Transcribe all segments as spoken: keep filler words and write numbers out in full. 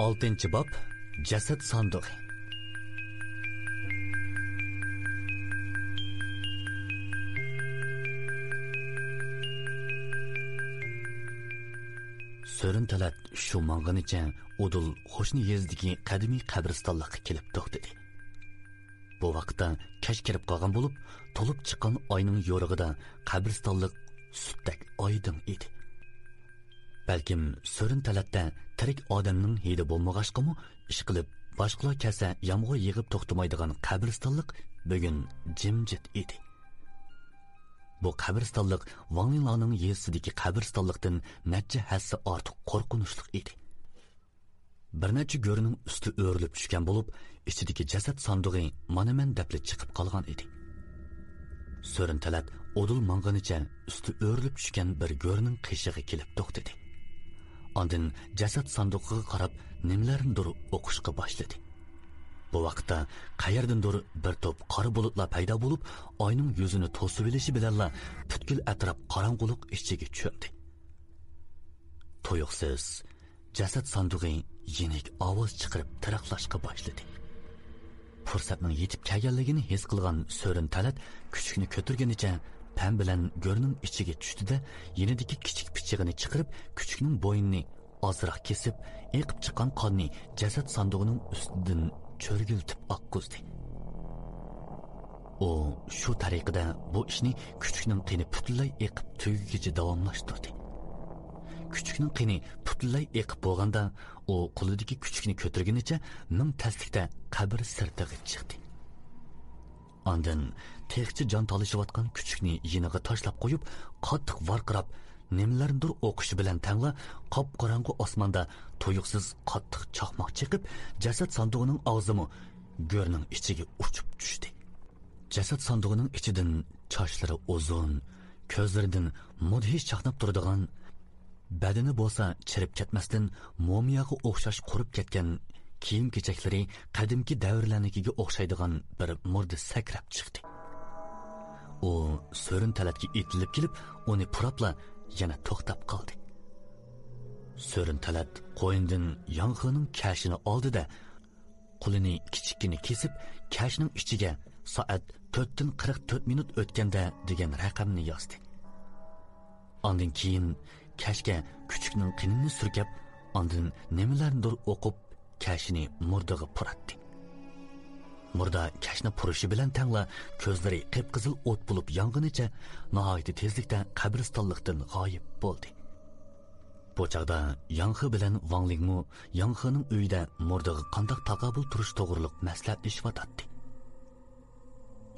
ئالتىنچى باب، جەسەت ساندۇقى. سۆرۈن تەلەت شۇ ماڭغىنىچە ئۇدۇل قوشنا يېزىدىكى قەدىمىي قەبرىستانلىققا كېلىپ توختىدى. بۇ ۋاقىتتا كەچ كىرىپ قالغان بولۇپ، تولۇپ چىققان ئاينىڭ يورۇقىدا قەبرىستانلىق سۈتتەك ئايدىڭ ئىدى. بەلكىم سۆرۈن تەلەتتە تىرىك ئادەمنىڭ ھىدى بولمىغاچقىمۇ، ئىشقىلىپ باشقىلار كەلسە يامغۇر يېغىپ توختىمايدىغان قەبرىستانلىق بۈگۈن جىمجىت ئىدى. بۇ قەبرىستانلىق ۋاڭلىڭلارنىڭ يېزىسىدىكى قەبرىستانلىقتىن نەچچە ھەسسە ئارتۇق قورقۇنچلۇق ئىدى. بىر نەچچە گۆرنىڭ ئۈستى ئۆرۈلۈپ چۈشكەن بولۇپ، ئىچىدىكى جەسەت ساندۇقى مانا مەن دەپلا چىقىپ قالغان ئىدى. سۆرۈن تەلەت ئۇدۇل ماڭغىنىچە ئۈستى ئۆرۈلۈپ چۈشكەن بىر گۆرنىڭ قېشىغا كېلىپ توختىدى. ئاندىن جەسەت ساندۇقىغا قاراپ نېمىلەرنىدۇر ئوقۇشقا باشلىدى. بۇ ۋاقىتتا قەيەردىندۇر بىر توپ قارا بۇلۇتلار پەيدا بولۇپ، ئاينىڭ يۈزىنى توسۇۋېلىشى بىلەنلا پۈتكۈل ئەتراپ قاراڭغۇلۇق ئىچىگە چۆمدى. تۇيۇقسىز جەسەت ساندۇقى يېنىك ئاۋاز چىقىرىپ تىرىقلاشقا باشلىدى. پۇرسەتنىڭ يېتىپ كەلگەنلىكىنى ھېس قىلغان سۆرۈن تەلەت كۈچۈكنى كۆتۈرگىنىچە پەم بىلەن گۆرنىڭ ئىچىگە چۈشتى-دە، يېنىدىكى كىچىك پىچىقىنى چىقىرىپ، كۈچۈكنىڭ بوينىنى ئازراق كېسىپ، ئېقىپ چىققان قاننى جەسەت ساندۇقىنىڭ ئۈستىدىن چۆرگۈلىتىپ ئاققۇزدى. ئۇ شۇ تەرىقىدە بۇ ئىشنى كۈچۈكنىڭ قېنى پۈتۈنلەي ئېقىپ تۈگىگىچە داۋاملاشتۇردى. كۈچۈكنىڭ قېنى پۈتۈنلەي ئېقىپ بولغاندا، ئۇ قولىدىكى كۈچۈكنى كۆتۈرگىنىچە مىڭ تەسلىكتە قەبرە سىرتىغا چىقتى. ئاندىن تېخىچە جان تالىشىۋاتقان كۈچۈكنى يېنىغا تاشلاپ قويۇپ، قاتتىق ۋارقىراپ، نېمىلەرنىدۇر ئوقۇشى بىلەن تەڭلا قاپقاراڭغۇ ئاسماندا تۇيۇقسىز قاتتىق چاقماق چېقىپ، جەسەت ساندۇقىنىڭ ئاغزىمۇ گۆرنىڭ ئىچىگە ئۇچۇپ چۈشتى. جەسەت ساندۇقىنىڭ ئىچىدىن چاچلىرى ئۇزۇن، كۆزلىرىدىن مۇدھىش چاقناپ تۇرىدىغان، بەدىنى بولسا چىرىپ كەتمەستىن، مومىياغا ئوخشاش قۇرۇپ كەتكەن، كىيىم-كېچەكلىرى قەدىمكى دەۋرلەرنىڭكىگە ئوخشايدىغان بىر مۇردا سەكرەپ چىقتى. ئۇ سۆرۈن تەلەتكە ئېتىلىپ كېلىپ، ئۇنى پۇراپلا يەنە توختاپ قالدى. سۆرۈن تەلەت قوينىدىن ياڭخېنىڭ كەشىنى ئالدى-دە، قولىنى كىچىككىنە كېسىپ، كەشنىڭ ئىچىگە سائەت تۆتتىن قىرىق تۆت مىنۇت ئۆتكەندە دېگەن رەقەمنى يازدى. ئاندىن كېيىن كەشكە كۈچۈكنىڭ قېنىنى سۈركەپ، ئاندىن نېمىلەرنىدۇر ئوقۇپ، كەشنى مۇردىغا پۇراتتى. مۇردا كەشنى پۇرىشى بىلەن تەڭلا كۆزلىرى قىپقىزىل ئوت بولۇپ يانغىنىچە ناھايىتى تېزلىكتە قەبرىستانلىقتىن غايىب بولدى. بۇ چاغدا ياڭخې بىلەن ۋاڭلىڭمۇ ياڭخېنىڭ ئۆيىدە مۇردىغا قانداق تاقابىل تۇرۇش توغرۇلۇق مەسلىھەتلىشىۋاتاتتى.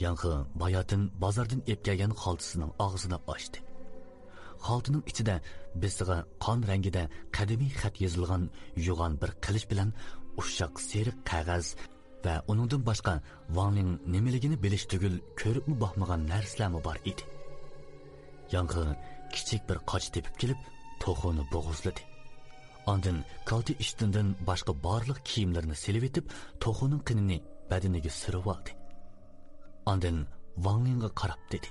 ياڭخې باياتىن بازاردىن ئېلىپ كەلگەن خالتىسىنىڭ ئاغزىنى ئاچتى. خالتىنىڭ ئىچىدە بېسىغا قان رەڭگىدە قەدىمىي خەت يېزىلغان يوغان بىر قىلىچ بىلەن ئۇششاق سېرىق قەغەز ۋە ئۇنىڭدىن باشقا ۋاڭنىڭ نېمىلىكىنى بىلىش تۈگۈل كۆرۈپمۇ باقمىغان نەرسىلەرمۇ بار ئىدى. ياڭخې كىچىك بىر قاچا تېپىپ كېلىپ، توخۇنى بوغۇزلىدى. ئاندىن كالتە ئىشتىندىن باشقا بارلىق كىيىملىرىنى سېلىۋېتىپ، توخۇنىڭ قېنىنى بەدىنىگە سۈرۈۋالدى. ئاندىن ۋاڭلىڭغا قاراپ دېدى: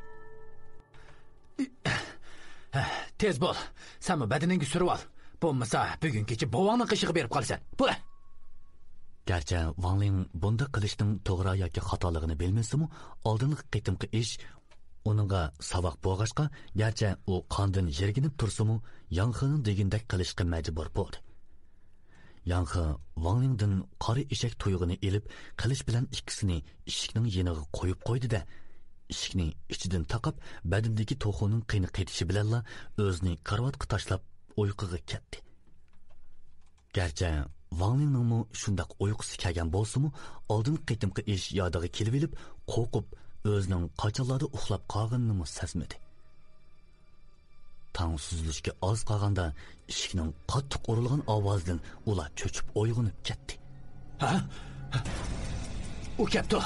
«تېز بول، سەنمۇ بەدىنىڭگە سۈرۈۋال. بولمىسا بۈگۈن كېچە بوۋاڭنىڭ قېشىغا بېرىپ قالىسەن. بولە!» گەرچە ۋاڭلىڭ بۇنداق قىلىشنىڭ توغرا ياكى خاتالىقىنى بىلمىسىمۇ، ئالدىنقى قېتىمقى ئىش ئۇنىڭغا ساۋاق بولغاچقا، گەرچە ئۇ قاندىن يىرگىنىپ تۇرسىمۇ، ياڭخېنىڭ دېگىنىدەك قىلىشقا مەجبۇر بولدى. ياڭخې ۋاڭلىڭدىن قارا ئېشەك تۇيغىنى ئېلىپ، قىلىچ بىلەن ئىككىسىنى ئىشىكنىڭ يېنىغا قويۇپ قويدى-دە، ئىشىكنى ئىچىدىن تاقاپ، بەدىنىدىكى توخۇنىڭ قېنى قېتىشى بىلەنلا ئۆزىنى كارىۋاتقا تاشلاپ ئۇيقۇغا كەتتى. گەرچە ۋاڭلىڭنىڭمۇ شۇنداق ئۇيقۇسى كەلگەن بولسىمۇ، ئالدىنقى قېتىمقى ئىش يادىغا كېلىۋېلىپ، قورقۇپ، ئۆزىنىڭ قاچانلاردا ئۇخلاپ قالغىنىنىمۇ سەزمىدى. تاڭ سۈزۈلۈشكە ئاز قالغاندا، ئىشىكنىڭ قاتتىق ئۇرۇلغان ئاۋازىدىن ئۇلار چۆچۈپ ئويغىنىپ كەتتى. ھە؟ ئۇ كەپتۇ!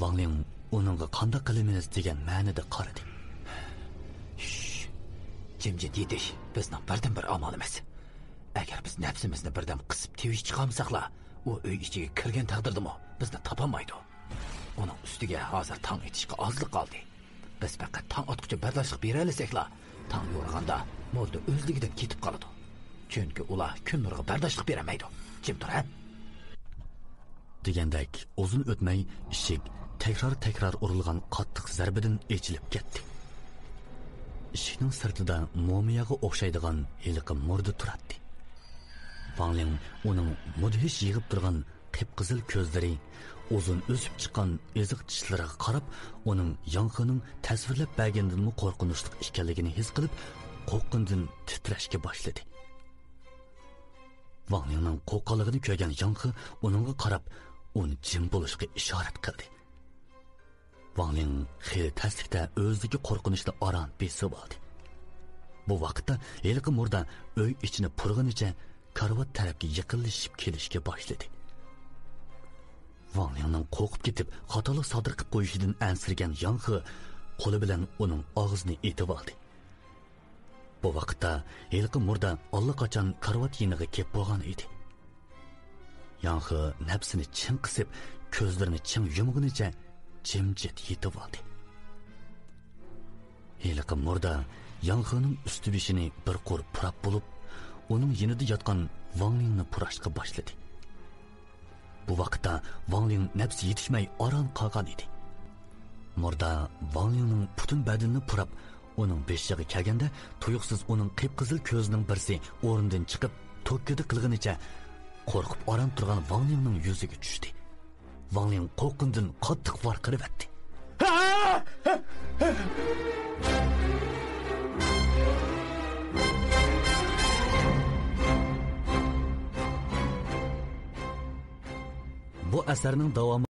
ۋاڭلىڭ ئۇنىڭغا قانداق قىلىمىز دېگەن مەنىدە قارىدى. شش! جىمجىت يېتىش بىزنىڭ بىردىنبىر ئامالىمىز. ئەگەر بىز نەپسىمىزنى بىردەم قىسىپ تىۋىش چىقارمىساقلا، ئۇ ئۆي ئىچىگە كىرگەن تەقدىردىمۇ بىزنى تاپالمايدۇ. ئۇنىڭ ئۈستىگە ھازىر تاڭ ئېتىشقا ئازلا قالدى. بىز پەقەت تاڭ ئاتقۇچە بەرداشلىق بېرەلىسەكلا، تاڭ يورۇغاندا مۇردا ئۆزلۈكىدىن كېتىپ قالىدۇ. چۈنكى ئۇلار كۈن نۇرىغا بەرداشلىق بېرەلمەيدۇ. جىم تۇر، ھە! دېگەندەك، ئۇزۇن ئۆتمەي ئىشىك تەكرار-تەكرار ئۇرۇلغان قاتتىق زەربىدىن ئېچىلىپ كەتتى. ئىشىكنىڭ سىرتىدا مۇمىياغا ئوخشايدىغان ھېلىقى مۇردا تۇراتتى. ۋاڭ لىڭ ئۇنىڭ مۇدھىش يېغىپ تۇرغان قىپقىزىل كۆزلىرى، ئۇزۇن ئۆسۈپ چىققان ئېزىق چىشلىرىغا قاراپ، ئۇنىڭ ياڭخېنىڭ تەسۋىرلەپ بەرگىنىدىنمۇ قورقۇنچلۇق ئىكەنلىكىنى ھېس قىلىپ، قورققىنىدىن تىترەشكە باشلىدى. ۋاڭ لىڭنىڭ قورققانلىقىنى كۆرگەن ياڭخې ئۇنىڭغا قاراپ، ئۇنى جىم بولۇشقا ئىشارەت قىلدى. ۋاڭ لىڭ خېلى تەسلىكتە ئۆزىدىكى قورقۇنچنى ئاران بېسىۋالدى. بۇ ۋاقىتتا ھېلىقى مۇردا ئۆي ئىچىنى پۇرىغىنىچە كارىۋات تەرەپكە يېقىنلىشىپ كېلىشكە باشلىدى. ۋاڭ لىڭنىڭ قورقۇپ كېتىپ، خاتالىق سادىر قىلىپ قويۇشىدىن ئەنسىرىگەن ياڭخې قولى بىلەن ئۇنىڭ ئاغزىنى ئېتىۋالدى. بۇ ۋاقىتتا ھېلىقى مۇردا ئاللىقاچان كارىۋات يېنىغا كېلىپ بولغان ئىدى. ياڭخې نەپسىنى چىڭ قىسىپ، كۆزلىرىنى چىڭ يۇمغىنىچە جىمجىت يېتىۋالدى. ھېلىقى مۇردا ياڭخېنىڭ ئۈستى بېشىنى بىر قۇر پۇراپ بولۇپ، ئۇنىڭ يېنىدا ياتقان ۋاڭ لىڭنى پۇراشقا باشلىدى. بۇ ۋاقىتتا ۋاڭ لىڭ نەپسى يېتىشمەي ئاران قالغان ئىدى. مۇردا ۋاڭ لىڭنىڭ پۈتۈن بەدىنىنى پۇراپ، ئۇنىڭ بېشىغا كەلگەندە، تۇيۇقسىز ئۇنىڭ قىپقىزىل كۆزىنىڭ بىرسى ئورنىدىن چىقىپ، توككىدە قىلغىنىچە قورقۇپ ئاران تۇرغان ۋاڭ لىڭنىڭ يۈزىگە چۈشتى. ۋاڭ لىڭ قورققىنىدىن قاتتىق ۋارقىرىۋەتتى. بۇ ئەسەرنىڭ داۋامى